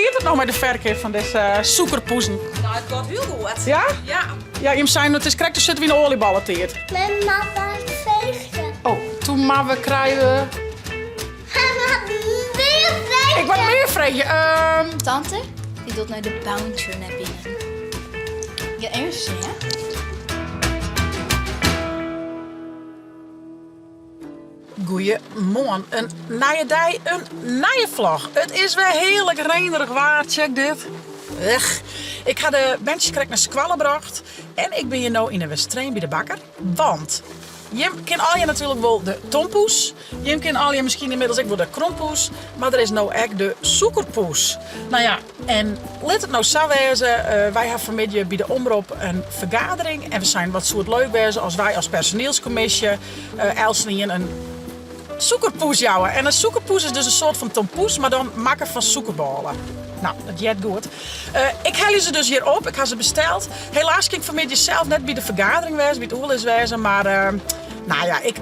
giet it no mei de ferkeap fan dizze sûkerpoezen? No, it giet hiel goed. Ja? Ja. Ja, jim seinen it is krekt of sitte we yn de oaljebolletiid. Mem moat wat freegje. Oh, toen mar we krije. Moat mear freegje. Ik moat mear freegje. Um... Tante, dy docht nei de bouncer nei binnen. Ja, even sjen, hè? Goeiemoarn, in nije dei, in nije vlog. It is wer hearlik reinerich waar, check dit. Ugh. Ik ha de berntsjes krekt nei skoalle brocht en ik bin hjir no yn de Westereen by de bakker, want jim kin allegear natuerlik wol de tompoes, jim kin allegear miskien ynmiddels ek wol de krompoes, mar der is no ek de sûkerpoes. No ja, En lit it no sa wêze, wy ha fanmiddei by de Omrop in fergadering en we seinen wat soe it leuk wêze as wy as personielskommisje eltsenien in sûkerpoes jouwe. En in sûkerpoes is dus in soart fan tompoes, mar dan makke fan sûkerbôle. No, dat heart goed. Ik helje se dus hjir op, ik ha se besteld. Helaas kin ik fanmiddei sels net by de fergadering wêze, by it oerlis wêze, mar no ja, ik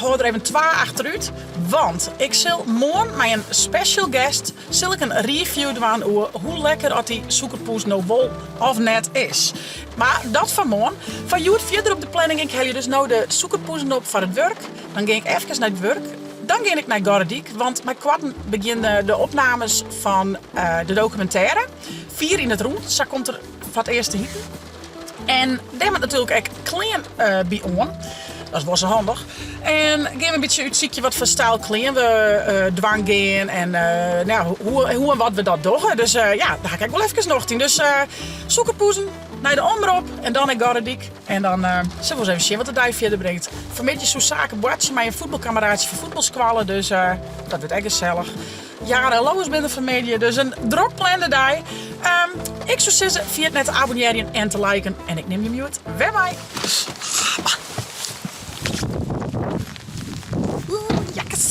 hâld der even twa achterút, want ik sil moarn mei in special guest Sil ik in review dwaan oer hoe lekker oft dy sûkerpoes no wol of net is. Mar dat foar moarn. Foar hjoed fierder op de planning, ik helje dus no de sûkerpoezen op foar it wurk. Dan gean ik efkes nei it wurk. Dan gean ik nei Gorredyk, want mei koarten begjinne de opnames fan de dokumintêre Fier yn it Rûn, sa komt er foar it earst te hiten. En dêr moat natuerlik ek klean by oan. Dat is wol sa handich. En gean we in bytsje útsykje wat foar styl klean we dwaan gean en nou, hoe, hoe en wat we dat dogge. Dus ja, dêr ha ik ek wol efkes nocht yn. Dus sûkerpoezen nei de Omrop en dan nei Gorredyk. En dan sille we ris even sjen wat de dei fierder bringt. Fanmiddei soe Sake boartsje mei in fuotbalkameraadje fan fuotbalskoalle, dus dat wurdt ek gesellich. Jara en Lois binne der fanmiddei, dus in drok plande dei. Ik soe sizze, ferjit net te abonnearjen en te liken. En ik nim jim hjoed wer mei. Jakkes.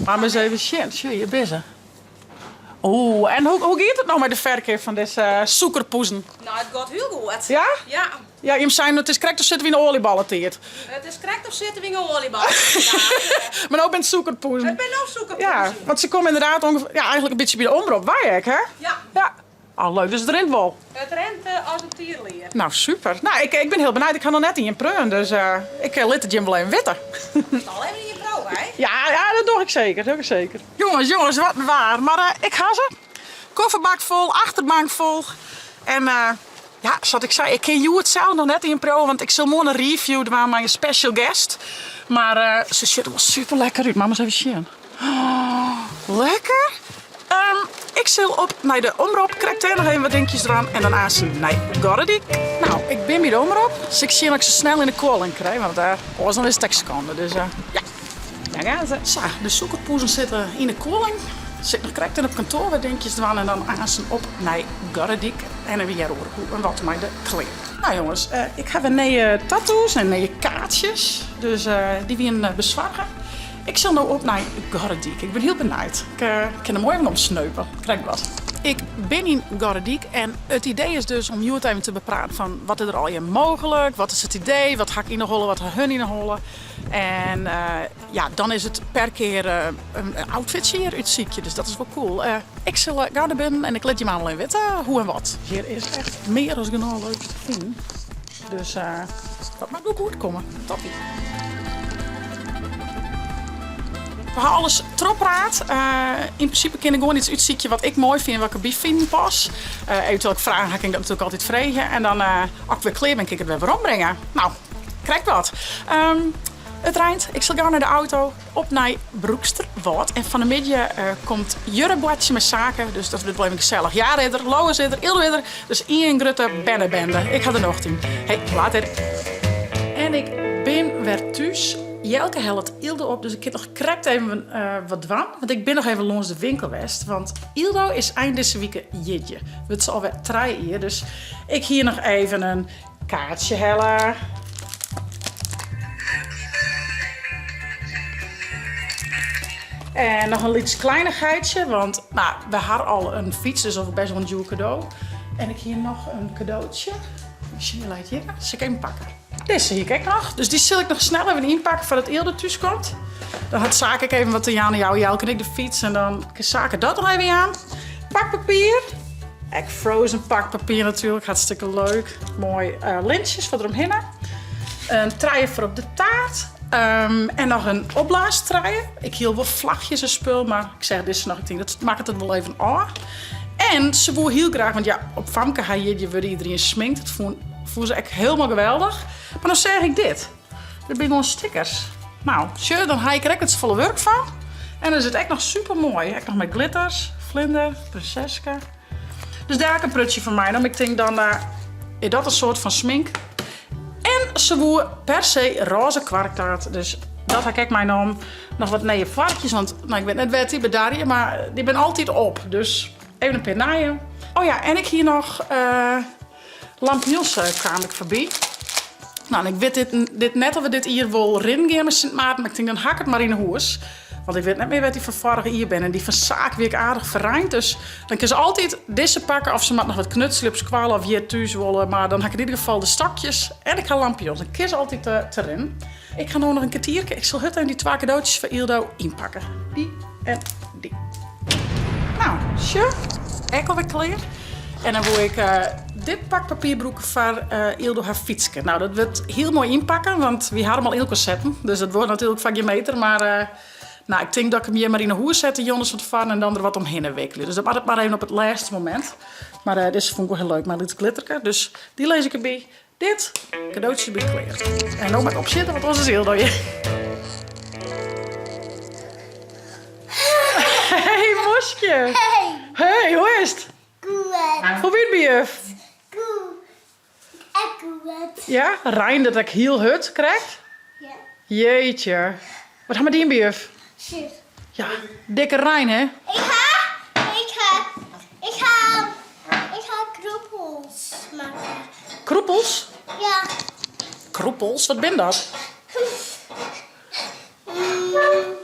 Mar ris even sjen. Sjoch, hjir binne se. Oeh, en hoe, hoe giet it no mei de ferkeap fan dizze sûkerpoezen? No, it giet hiel goed. Ja? Ja. Ja, jim seinen it is krekt of sitte we yn de oaljebolletiid. It is krekt of sitte we yn de oaljebollen. Mar no binne it sûkerpoezen. It binne no sûkerpoezen. Ja, want se komme ynderdaad ûngefear, ja, eigentlik in bytsje by de Omrop wei ek, hè? Ja. Ja. Oh, leuk. Dus it rint wol? It rint as in tierlier. No, super. No, ik, ik bin hiel benijd. Ik ha noch net ien preaun, dus ik lit it jim wol even witte. Moatst al even ien proeve, hè? Ja, ja, dat doch ik seker. Dat doch ik seker. Jonges, jonges, wat in waar. Mar ik ha se. Kofferbak fol, achterbank fol. En ja, sa't ik sei, ik kin hjoed sels noch net ien priuwe, want ik sil moarn in review dwaan mei in special guest. Mar se sjocht der wol super lekker út. Moat mar ris even sjen. Oh, lekker. Ik sil op nei de Omrop, krekt dêr noch even wat dinkjes dwaan en dan aansen nei Gorredyk. No, ik bin by de Omrop, dus ik sjen oft ik se snel yn de kuolling krij, want oars dan is it ek skande. Dus ja, dêr gean se. Sa, de sûkerpoezen sitte yn de kuolling. Sit noch krekt in op kantoar wat dinkjes dwaan en dan aansen op nei Gorredyk en even hearre oer hoe en wat mei de klean. No jonges, ik ha wer nije tattoos en nije kaartsjes, dus dy wienen besoarge. Ik sil no op nei Gorredyk. Ik bin hiel benijd. Ik kin der moai even omsneupe. Krekt wat. Ik bin yn Gorredyk en it idee is dus om hjoed even te bepraten fan wat is der allegear mooglik, wat is it idee, wat ha ik yn 'e holle, wat ha hun yn 'e holle. En ja, dan is it per kear in outfitsje hjir útsykje, dus dat is wol cool. Ik sil gau nei binnen en ik lit jim allemaal even witte hoe en wat. Hjir is echt mear as genôch leuks te finen. Dus dat moat wol goed komme. Toppie. We ha alles trochpraat. Yn prinsipe kin ik gewoan iets útsykje wat ik moai fyn en wat ik derby finen pas. Eventueel ek fragen ha, kin ik dat natuerlik altyd freegje. En dan as ik wer klear bin, kin ik it wer werombringe. No, krekt wat. It reint, ik sil gau nei de auto. Op nei Broeksterwâld. En fan 'e middei komt Jurre boartsje mei Sake, dus dat wurdt wol even gesellich. Jara is der, Lois is der, Ildo is der. Dus ien grutte bernebende. Ik ha der nocht yn. Hey, later. En ik bin wer thús. Jelke hellet Ildo op, dus ik kin noch krekt even wat dwaan. Want ik bin noch even lâns de winkel west. Want Ildo is ein dizze wike jierdei. Wurdt se alwer trije jier, dus ik hie noch even in Kaartsje helle. En noch in lyts kleinichheidsje, want nou, we ha al in fyts, dus dat is best wol in djoer kado. En ik hie noch in kadootsje. Sjen, leit hjir. Sil ik even pakke. Dizze hie ik ek noch. Dus dy sil ik noch snel even ynpakke foardat Ildo thús komt. Dan hat Sake ek even wat te jaan. Dan jouwe Jelke en ik de fyts en dan kin Sake dat noch even jaan. Pakpapier. Ek frozen pakpapier natuerlik, hartstikke leuk. Moai lintsjes foar deromhinne. In trije foar op de taart. En noch in opblaastrije. Ik hiel wol flachjes en spul, mar ik seach dizze noch, ik tink dat makket it wol even ôf. En se woe hiel graach, want ja, op Famke har jierdei wurde iederien sminkt. Dat fûn, fûn se ek hielendal geweldich. Mar dan seach ik dit. Dit binne gewoan stickers. Nou, sjoch, dan ha ik der ek net safolle wurk fan. En dan is it ek noch super moai. Ek noch mei glitters, vlinder, prinseske. Dus dêr ha ik in prutsje fan meinaam. Ik tink dan uh, is dat in soart fan smink. En se woe per se rôze kwarktaart. Dus dat ha ik ek meinaam. Noch wat nije foarkjes, want nou, ik wit net wêr't dy bedarje, mar dy binne altyd op. Dus even in pear nije. Oh ja, en ik hie noch uh, Lampions kaam ik foarby. Nou, en ik wit dit, dit net of we dit jier wol rinnen gean mei Sint Maarten, mar ik tink dan ha ik it mar yn 'e hûs. Want ik wit net mear wêr't dy fan foarige jier binne. En dy fan Saak wie ik aardich ferreind, dus dan kin se altyd dizze pakke of se moat noch wat knutselje op skoalle of hjir thús wolle. Mar dan ha ik yn ieder gefal de stokjes en ik ha lampions. Dan kin se altyd eh, te rinnen. Ik ha no noch in kertierke. Ik sil hurd even dy twa kadootsjes foar Ildo ynpakke. Dy en dy. Nou, sjoch, ek alwer klear. En dan woe ik eh, dit pak papier brûke foar eh, Ildo har fytske. Nou, dat wurdt hiel moai ynpakken, want wy ha him al yn elkoar setten. Dus dat wurdt natuerlik foar gjin meter, mar eh, nou, ik tink dat ik him hjir mar yn 'e hûs sette, jûns fan tefoaren, en dan der wat omhinne wikkelje. Dus dat moat it mar even op it lêste momint. Mar uh, dizze fûn ik wol hiel leuk, mei in lyts glitterke. Dus dy lis ik derby. Dit kadootsje binne klear. En no moat ik opsjitte, want oars is Ildo hjir. Hey Moskje. Hey. Hey, hoe is it? Goed. Hoe wie it by juf? Goed. Ek goed. Ja, reinde it ek hiel hurd krekt? Ja. Jeetje. Wat ha we dien by juf? Shit. Ja, dikke rein hè? Ik ha, ik ha, ik ha, ik ha kroepels makke. Kroepels? Ja. Kroepels? Wat bin dat? Mm.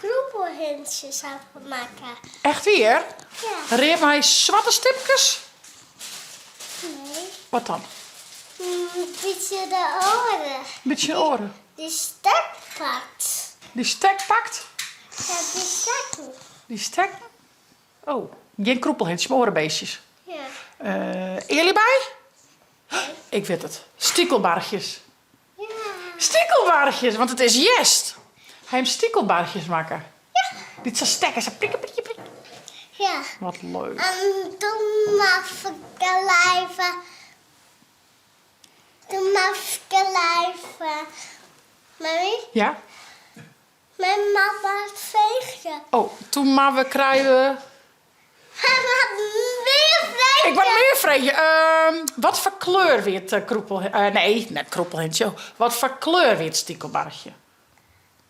Kroepelhintsjes ha ik makke. Echt wier? Ja. Read mei swarte stipkes? Nee. Wat dan? Een bytsje de oare. Bytsje oare. Dy stek pakt. Dy stek pakt? Ja, dy stekken. Dy stekken? Oh, gjin kroepelhintsjes, mar oare beestjes. Ja. Uh, Earlibei? Ik wit it. Stikelbarchjes. Ja. Stikelbarchjes, want it is hjerst. Ha jim stikelbarchjes makke? Ja. Dy't sa stekke, sa prikke, prikke, prikke. Ja. Wat leuk. En toen mag ik even Toen mag ik even. Mami? Ja? Mijn mama het veegje. Oh, toen maar we krijgen... Mear freegje. Ik moat mear freegje. Ehm, wat foar kleur wie it eh, kroepel... eh, nee, net kroepelhintsje. Wat foar kleur wie it stikelbarchje?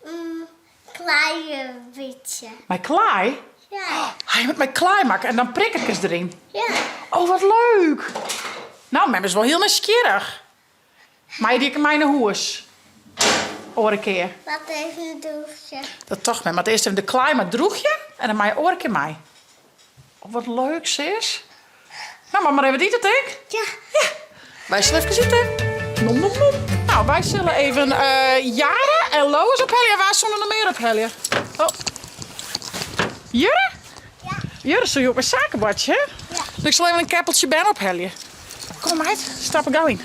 Mm, klaai in bytsje. Mei klaai? Ja. Ha jim it mei klaai makke en dan prikkerkes deryn? Ja. Oh, wat leuk! Nou, mem is wol hiel nijsgjirrich. Mei dy ek mei nei hûs? Oare kear. Moat even drûgje. Dat tocht mem. Moat earst even de klaai mar drûgje en dan mei je oare kear mei. Oh, wat leuk sis. Nou, moat mar even ite, tink. Ja. Ja. Wy sille efkes ite. Nom, nom, nom. Nou, wy sille even uh, Jara en Lois ophelje. En wa soene noch mear ophelje? Oh. Jurre? Ja. Jurre sil hjoed mei Sake boartsje, hè? Ja. Dus ik sil even in keppeltsje bern ophelje. Kom meid, stap er gau yn.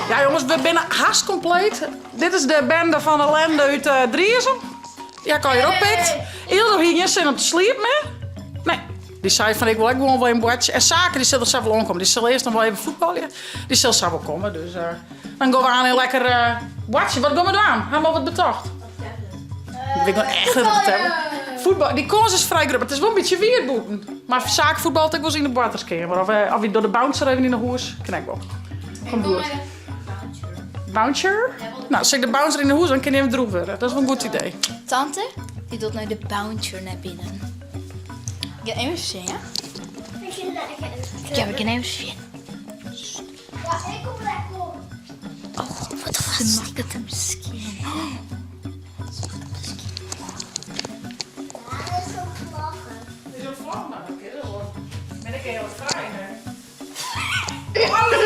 Ja jonges, we binne hast kompleet. Dit is de bende fan ellende út uh, Driezum. Ja, kan je oppikt. Ildo hie gjin sin om te sliepen, hè? Nee. Dy sei fan ik wol ek gewoan wol even boartsje. En Sake dy sil der sa wol oankomme. Dy sil earst noch wol even fuotbalje. Dy sil sa wol komme. Dus uh, dan gean we oan in lekker uh, boartsje. Wat gean we dwaan? Ha we al wat betocht? Ik wit noch echt net wat fertellen. Fuotbal, dy kâns is frij grut, mar it is wol in bytsje wier bûten. Mar Sake fuotballet ek wolris yn de boarterskeamer. Of, eh, of wy dogge de bouncer even yn 'e hûs. Kin ek wol. Komt goed. Bouncer? Nou, sil ik de bouncer yn 'e hûs, dan kin dy even drûch wurde. Dat is wol in goed idee. Tante, dy docht nei de bouncer nei binnen. Ik ga even sjen, ja? Ja, we gaan even sjen. Ja, ik kom lekker op. Oh, wat Ze makket him skjin. Ja, dat is ook vlaggen. Is dat vlag? Nou, dat kin wol. Ben ik hiel frij, hè? Hallo!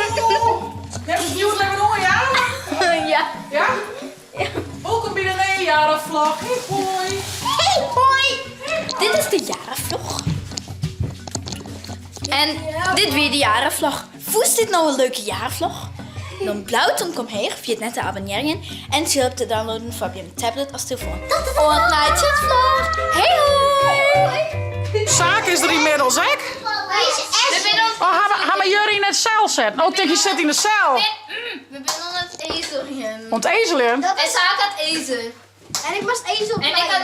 Heb je het nieuws lekker oan, ja? Ja. Ja? Wolkom by de neejarenvlog. Hey, hoi. Hey, hoi. Dit is de jarenvlog. En dit wie de jarenvlog. Fûnst dit no in leuke jaarvlog? Dan bliuw dan kom heech, ferjit net te abonnearjen en Chillup te downloaden foar op jim tablet as telefoan. Oant nei Chillvlog! Hey hoi! Saak is der ynmiddels ek. Oh, ha we Jurre yn it sel setten? Oh, ik tink hy sit yn de sel. We binne oan it ezeljen. Oan it ezeljen? En Saak hat ezel. En ik moast ezel En ik kan,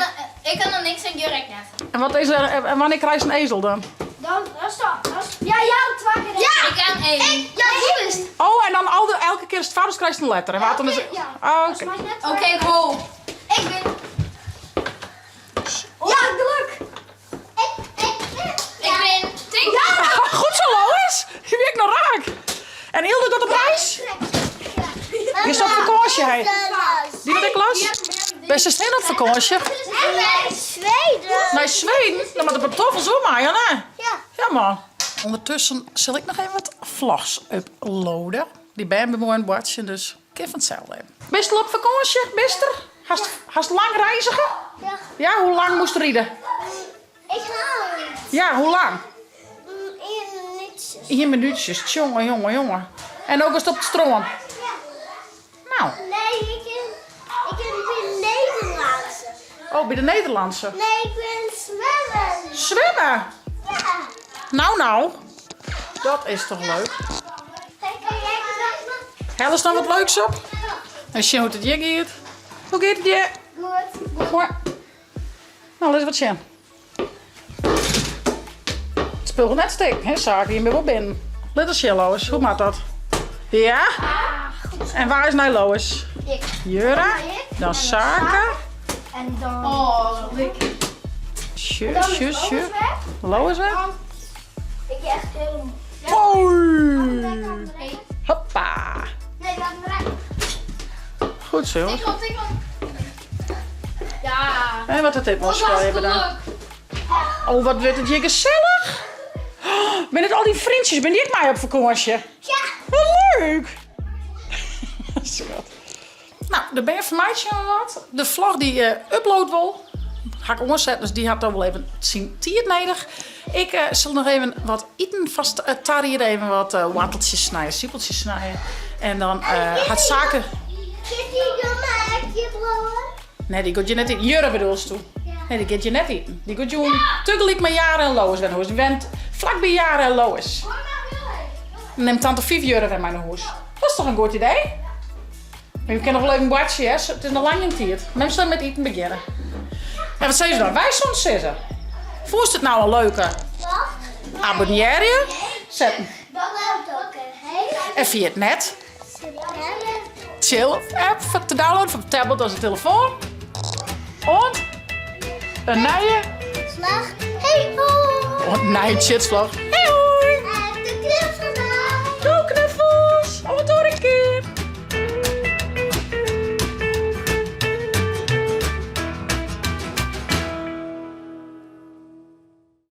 ik kan noch niks en Jurre ek net. En wat is er, en wannear krijst in ezel dan? Dan, dat is dat. Ja, ja, twa kear. Ja! Ik ha één. Ja, die is. Oh, en dan al de, elke kear as it fout is krijst in letter. En wat dan is Ja. Oh, oké. Oké, ik hol. Ik win. Ja, geluk. Ik, ik win. Ik win. Tink. Ja! Goed zo, Lois. Je werkt nog raak. En Hilde gaat op reis? Je is op fakânsje, hè? Die wat ik las? Bist se stean op fakânsje? Naar Zweden. Nei Sweden? Dan moat de pantoffels oer mei, hè? Ja. Ja, man. Ondertussen sil ik noch even wat vlogs uploaden. Dy bern binne moai oan it boartsjen, dus kin fan itselde even. Bist al op fakânsje, mister? Hast, hast lang reizige? Ja. Ja, hoe lang moast ride? Ik hou. Ja, hoe lang? Ien minútsjes. Ien minútsjes, tsjonge, jonge, jonge. En ook is it op it strân? Ja. Nou. Nee, ik ben, ik ben bij de Nederlandse. Oh, by de Nederlandse? Nee, ik ben zwemmen. Zwemmen? Ja. Nou, nou. Dat is toch leuk? Hellest noch wat leuks op? En sjen hoe't it hjir giet. Hoe giet it hjir? Goed. Moai. Nou, lis wat sjen. It spul giet net stikken, hè, Saak? Jim binne wol binnen. Lit ris sjen, Lois. Hoe moat dat? Ja? En wa is nei Lois? Ik. Jurre. Dan Sake. En dan... Oh, leuk. Sjoe, sjoe, sjoe. Lois wer. Ik echt heel... Oei. Hoppa. Nee, laat me raken. Goed zo, jongens. Tik op, tik op. Ja. En wat het dit was hebben dan. Oh, wat wurdt it hjir gesellich. Oh, binne it al dyn freontsjes? Binne dy ek mei op fakânsje? Ja. Wat leuk. Skat. Nou, de bern fermeitsje al wat. De vlog dy eh, upload wol. Ha ik oanset, dus dy hat dan wol even syn tiid nedich. Ik eh, sil noch even wat iten fêst uh, tariede. Even wat uh, woarteltsjes snije, sipeltsjes snije. En dan uh, hat Sake... Nee, dy giet hjir net iten. Jurre bedoelst do? Nee, dy giet hjir net iten. Dy giet jûn tagelyk mei Jare en Lois wer nei hûs. Dy wennet flakby Jare en Lois. Dan nimt tante Fief Jurre wer mei nei hûs. Dat is toch in goed idee? Mar jo kinne noch wol even boartsje, hè? It is noch lang gjin tiid. Mem sil met iten begjinne. En wat sizze dan? Wy soene sizze. Fûnst it no in leuke? Abonnearje. Setten. En ferjit net Chill app te downloaden foar de tablet of de telefoan. Oant in nije Slach. Hey ho! Oant in nije Chitsvlog.